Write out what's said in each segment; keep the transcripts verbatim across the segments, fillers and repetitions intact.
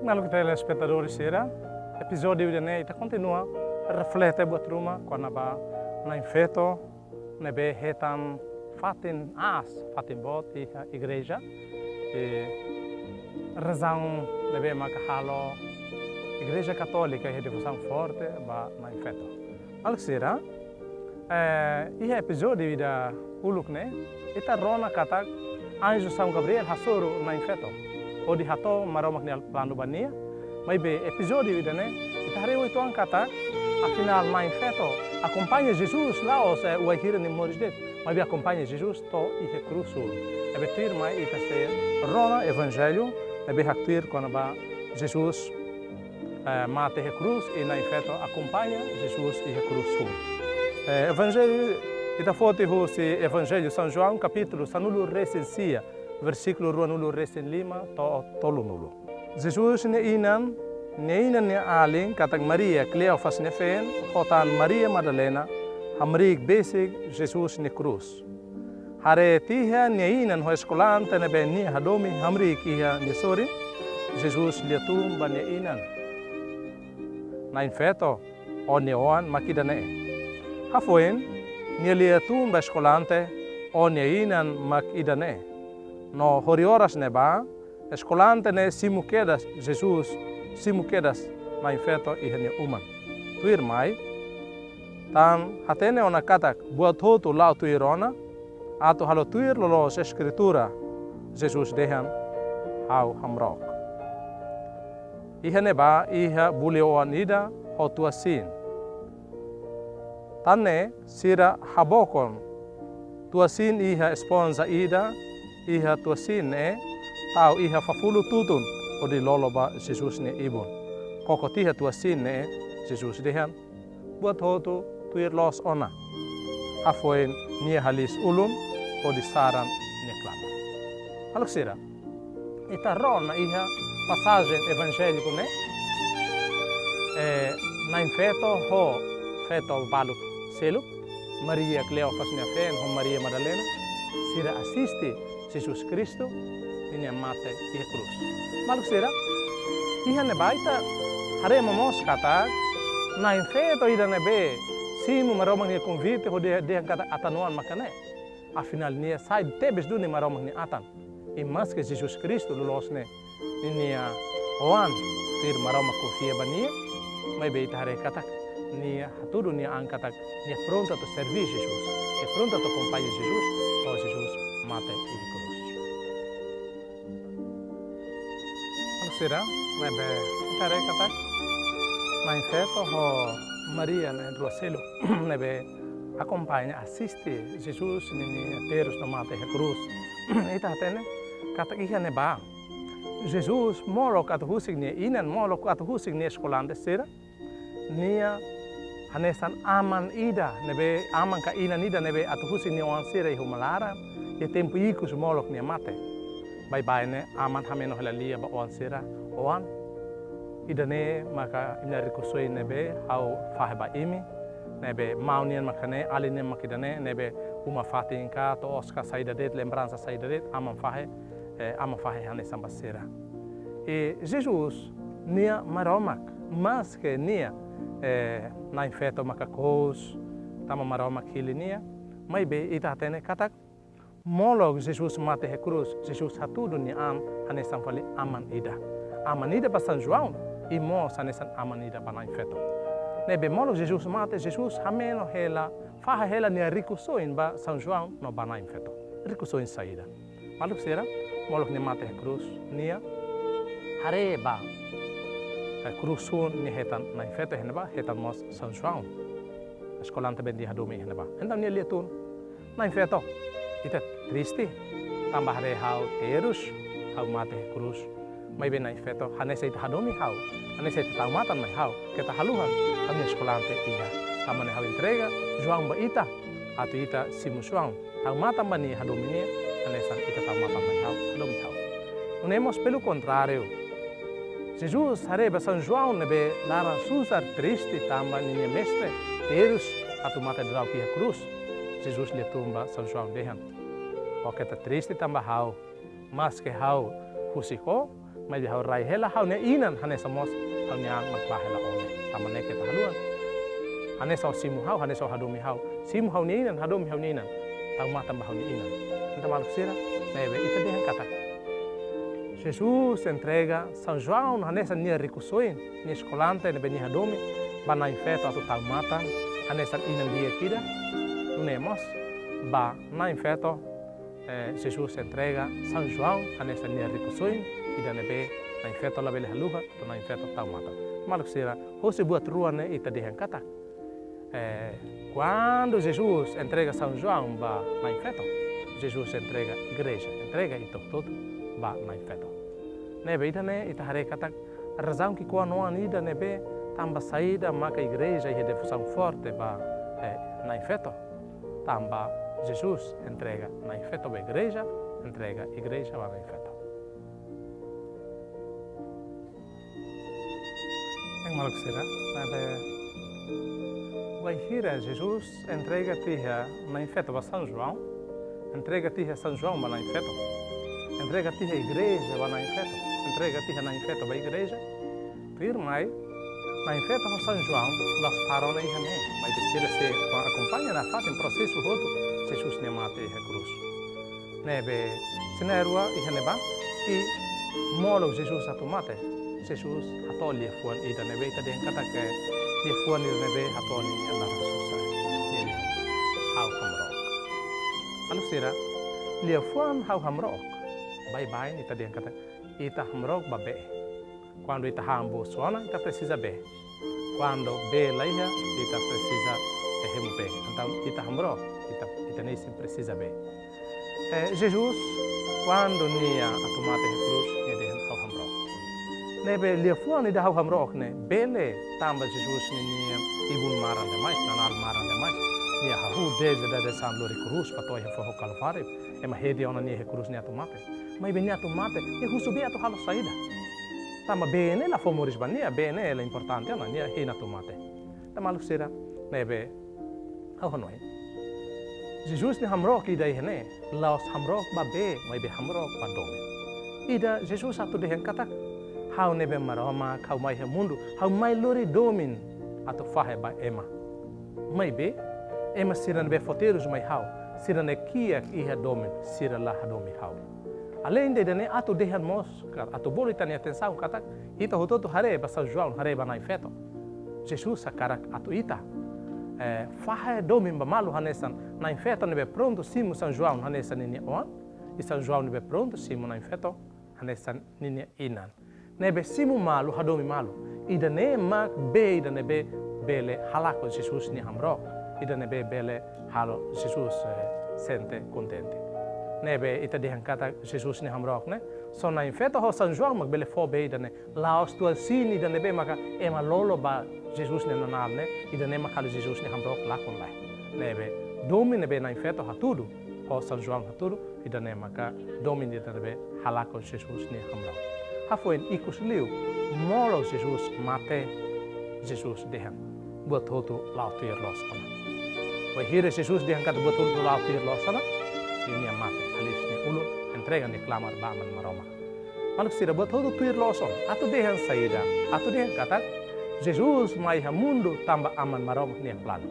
Maluk telespetadór sira, epizódiu ida-ne'e ita kontinua reflete buat ruma kona-ba Na'in Feto ne'ebé hetan fatin aas, fatin boot iha igreja. I razaun ne'ebé maka halo Igreja Katólika iha devosaun forte ba Na'in Feto. Maluk sira, eh, iha epizódiu ida uluk ne'e, ita rona katak anju São Gabriel hasoru Na'in Feto hodi hato'o Maromak nia planu ba nia. Maibé epizódiu ida-ne'e, ita haree uitoan katak, afinál Na'in Feto akompaña Jesus la'ós, eh, wainhira nia moris de'it, maibé akompaña Jesus to'o iha krús. Ne'ebé tuirmai ita sei rona evanjellu ne'ebé haktuir kona-ba Jesus, eh, mate iha krús, i Na'in Feto akompaña Jesus iha krús. Eh, evanjellu ita foti husi Evanjellu São João, kapítulu sanulu-resin-sia, versíkulu ruanulu-resin-lima to'o tolunulu. Jesus nia inan, nia inan nia alin katak Maria, Kleofas nia feen, ho tan Maria Madalena, hamriik besik Jesus nia krús. Haree tiha nia inan ho eskolante ne'ebé nia hadomi hamriik iha nia sorin, Jesus lia-tun ba nia inan: Na'in Feto, ó-nia oan mak ida-ne'e. Hafoin, nia lia-tun ba eskolante: Ó-nia inan mak ida-ne'e. No horioras ne'ebá, eskolante ne'e simu kedas Jesus, simu kedas Na'in Feto iha nia uman. Tuirmai, tan hatene ona katak buat hotu la'o tuir ona, atu halo tuir loloos Eskritura, Jesus dehan: Ha'u hamrook. Iha ne'ebá iha buli oan ida ho tua-siin. Tan ne'e sira habokon tua-siin iha esponja ida iha tua-siin ne'e, tau iha fafulu tutun hodi lolo ba Jesus nia ibun. Koko tiha tua-siin ne'e, Jesus dehan: Buat hotu tuir loos ona. Hafoin nia halis ulun hodi saran nia klamar. Maluk sira, ita rona iha pasajen evanjéliku ne'e, eh, Na'in Feto ho feto baluk seluk, Maria Kleofas nia feen ho Maria Madalena, sira asiste Jesus Kristu ninia mate iha krús. Maluk sira, iha ne'ebá ita haree momoos katak Na'in Feto ida ne'ebé simu Maromak nia konvite hodi dehan katak atan oan maka ne'e, afinál nia sai tebes duni Maromak nia atan. I maske Jesus Kristu loloos ne'e ninia oan, tuir Maromak konfia ba nia, maibé ita haree katak nia hatudu nia an katak nia prontu atu serví Jesus, nia prontu atu akompaña Jesus, to'o Jesus mate iha krús. Maluk sira, ne'ebé ita haree katak Na'in Feto ho Maria na'in-rua seluk ne'ebé akompaña, asiste Jesus ninia terus no mate iha krús. Ita hatene katak iha ne'ebá Jesus molok atu husik nia inan, molok atu husik nia eskolante sira, nia hanesan aman ida ne'ebé, aman ka inan ida ne'ebé atu husik nia oan sira iha uma laran, iha tempu ikus molok nia mate. Baibain ne'e aman hameno hela lia ba oan sira: Oan, ida-ne'e maka imi-nia rikusoin ne'ebé ha'u fahe ba imi, ne'ebé maun nian maka ne'e, alin nian maka ida-ne'e, ne'ebé uma-fatin ka to'os ka saida de'it, lembransa saida de'it, aman fahe, eh, aman fahe hanesan ba sira. I Jesus, nia Maromak, maske nia, eh, Na'in Feto maka kous, tanba Maromak hili nia, maibé ita hatene katak molok Jesus mate iha krús, Jesus hatudu nia an hanesan fali aman ida. Aman ida ba São João, i mós hanesan aman ida ba Na'in Feto. Ne'ebé molok Jesus mate, Jesus hameno hela, fahe hela nia rikusoin ba São João no ba Na'in Feto. Rikusoin saida? Maluk sira, molok nia mate iha krús, nia haree ba, eh, krús hun nia hetan Na'in Feto iha ne'ebá, hetan mós São João, eskolante ne'ebé nia hadomi iha ne'ebá. Entaun nia lia-tun: Na'in Feto, ita triste tanba haree ha'u terus, ha'u mate iha krús. Maibé Na'in Feto, hanesan ita hadomi ha'u, hanesan ita tau matan mai ha'u, keta haluha ha'u-nia eskolante iha. Tanba ne'e ha'u entrega João ba ita, atu ita simu João, tau matan ba nia, hadomi nia, hanesan ita tau matan mai ha'u, hadomi ha'u. Nune'e mós pelu kontráriu, Jesus haree ba São João ne'ebé laran susar, triste tanba ninia Mestre terus atu mate daudauk iha krús. Jesus lia-tun ba São João dehan: Ó keta triste tanba ha'u, maske ha'u husik ó, Maibé ha'u rai hela ha'u-nia inan hanesan mós ha'u-nia an mak bá hela ó ne'e. Tanba ne'e keta haluha. Hanesan ó simu ha'u, hanesan ó hadomi ha'u. Simu ha'u-nia inan, hadomi ha'u-nia inan. Tau matan ba ha'u-nia inan. Entaun maluk sira, ne'ebé ita dehan katak Jesus entrega São João hanesan nia rikusoin, nia eskolante ne'ebé nia hadomi ba Na'in Feto atu tau matan hanesan inan di'ak ida. Nune'e mós ba Na'in Feto, eh, Jesus entrega São João hanesan nia rikusoin, ida ne'ebé Na'in Feto labele haluha, atu Na'in Feto tau matan. Maluk sira, hosi buat rua ne'e ita dehan katak, eh, kuandu Jesus entrega São João ba Na'in Feto, Jesus entrega igreja, entrega ita hotu-hotu ba Na'in Feto. Ne'ebé ida-ne'e ita haree katak razaun ki'ikoan oan ida ne'ebé tanba saida maka igreja iha devosaun forte ba, eh, Na'in Feto. Tanba Jesus entrega Na'in Feto ba igreja, entrega igreja ba Na'in Feto. Entaun maluk sira, ne'ebé bainhira Jesus entrega tiha Na'in Feto ba São João, entrega tiha São João ba Na'in Feto, entrega tiha igreja ba Na'in Feto, entrega tiha Na'in Feto ba igreja, tuirmai Na'in Feto ho São João la'ós para ona iha ne'e, maibé sira sei akompaña nafatin prosesu hotu Jesus nia mate iha krús. Ne'ebé sira na'in-rua iha ne'ebá, i molok Jesus atu mate, Jesus hato'o liafuan ida ne'ebé ita dehan katak liafuan ida ne'ebé hato'o nia naran susar, nia dehan: Ha'u hamrook. Maluk sira, liafuan ha'u hamrook, baibain ita dehan katak ita hamrook ba bee. Kuandu ita han buat sira ona, ita presiza bee. Kuandu bee la iha, ita presiza hemu bee. Entaun ita hamrook, ita, ita-nia isin presiza bee. Eh, Jesus, kuandu nia atu mate iha krús, nia dehan: Ha'u hamrook. Ne'ebé liafuan ida ha'u hamrook ne'e bele tanba Jesus ninia ibun maran demais, nanál maran demais. Nia hahú dezde dadeer-saan lori krús, ba to'o iha foho Kalváriu. Ema hedi ona nia iha krús, nia atu mate. Maibé nia atu mate, nia husu bee atu halo saida? Tanba bee ne'e la fó moris ba nia, bee ne'e la importante ona, nia hein atu mate. Entaun maluk sira, ne'ebé ha'u hanoin, Jesus nia hamrook ida iha ne'e la'ós hamrook ba bee, maibé hamrook ba domin. Ida Jesus atu dehan katak: Ha'u ne'ebé Maromak, ha'u mai iha mundu, ha'u mai lori domin atu fahe ba ema. Maibé ema sira ne'ebé fó terus mai ha'u, sira ne'e kiak iha domin, sira la hadomi ha'u. Aleinde ida-ne'e atu dehan mós, ka-, atu bolu ita-nia atensaun katak, ita hotu-hotu haree ba São João, haree ba Na'in Feto. Jesus hakarak atu ita, eh, fahe domin ba malu hanesan Na'in Feto ne'ebé prontu simu São João hanesan ninia oan, i São João ne'ebé prontu simu Na'in Feto hanesan ninia inan. Ne'ebé simu malu, hadomi malu. Ida-ne'e mak bee ida ne'ebé bele halakon Jesus nia hamrook. Ida ne'ebé bele halo Jesus, eh, sente kontente. Ne'ebé ita dehan katak Jesus nia hamrook ne'e, só Na'in Feto ho São João mak bele fó bee ida-ne'e. La'ós tuan sini ida ne'ebé maka ema lolo ba Jesus nia nanál ne'e, ida-ne'e mak halo Jesus nia hamrook lakon lai. Ne'ebé domin ne'ebé Na'in Feto hatudu, ho São João hatudu, ida-ne'e maka domin ida ne'ebé halakon Jesus nia hamrook. Hafoin ikus liu, molok Jesus mate, Jesus dehan: Buat hotu la'o tuir loos ona. Bainhira Jesus dehan katak buat hotu la'o tuir loos ona, nia mate, haliis nia ulun, entrega nia klamar ba Aman Maromak. Maluk sira, buat hotu tuir loos ona. Atu dehan saida? Atu dehan katak Jesus mai iha mundu tanba Aman Maromak nia planu.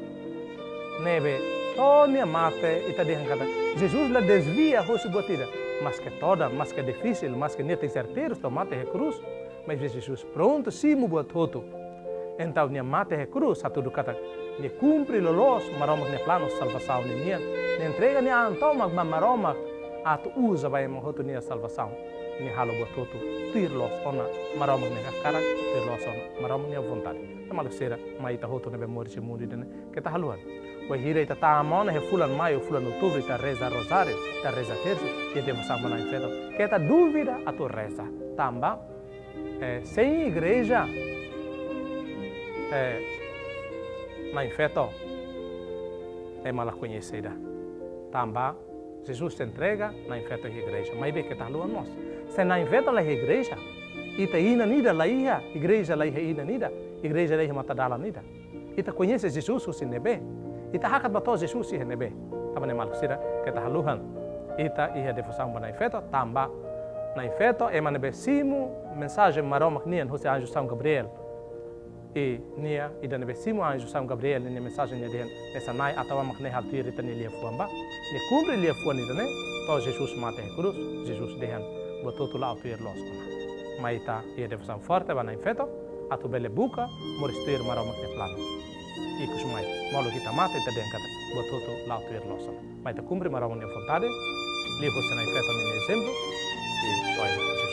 Ne'ebé to'o nia mate, ita dehan katak Jesus la dezvia hosi buat ida. Maske todan, maske difisil, maske nia tenke ser terus to'o mate iha krús, maibé Jesus prontu simu buat hotu. Entaun nia mate iha krús hatudu katak nia kumpre loloos Maromak nia planu salvasaun ninian. Nia entrega nia an tomak ba Maromak atu uza ba ema hotu nia salvasaun. Nia halo buat hotu tuir loos ona Maromak nia hakarak, tuir loos ona Maromak nia vontade. Entaun maluk sira, mai ita hotu ne'ebé moris iha mundu ida-ne'e, keta haluha. Bainhira ita tama ona iha fulan Maiu, fulan Outubru, ita reza rozáriu, ita reza tersu, ita devosaun ba Na'in Feto, keta dúvida atu reza. Tanba, eh, sein igreja, eh, Na'in Feto ema la koñese ida. Tanba Jesus entrega Na'in Feto iha igreja. Maibé keta haluha mós, se Na'in Feto la iha igreja, ita inan ida la iha, igreja la iha inan ida, igreja la iha matadalan ida. Ita koñese Jesus husi ne'ebé? Ita hakat ba to'o Jesus iha ne'ebé? Tanba ne'e maluk sira, keta haluha ita iha devosaun ba Na'in Feto, tanba Na'in-feto ema ne'ebé simu mensajen Maromak nian husi anju São Gabriel. I nia, ida ne'ebé simu anju São Gabriel ninia mensajen, nia dehan: Mesak Na'i, atu Aman mak ne'e halo tuir ita-nia liafuan ba. Nia kumpre liafuan ida-ne'e, to'o Jesus mate iha krús. Jesus dehan: Buat hotu la'o tuir loos ona. Mai ita iha devosaun forte ba Na'in-feto, atu bele buka moris tuir Maromak nia planu. Ikus mai, molok ita mate, ita dehan katak buat hotu la'o tuir loos ona. Mai ita kumpre Maromak nia vontade, liuhusi Na'in-feto nia ezemplu, i to'o iha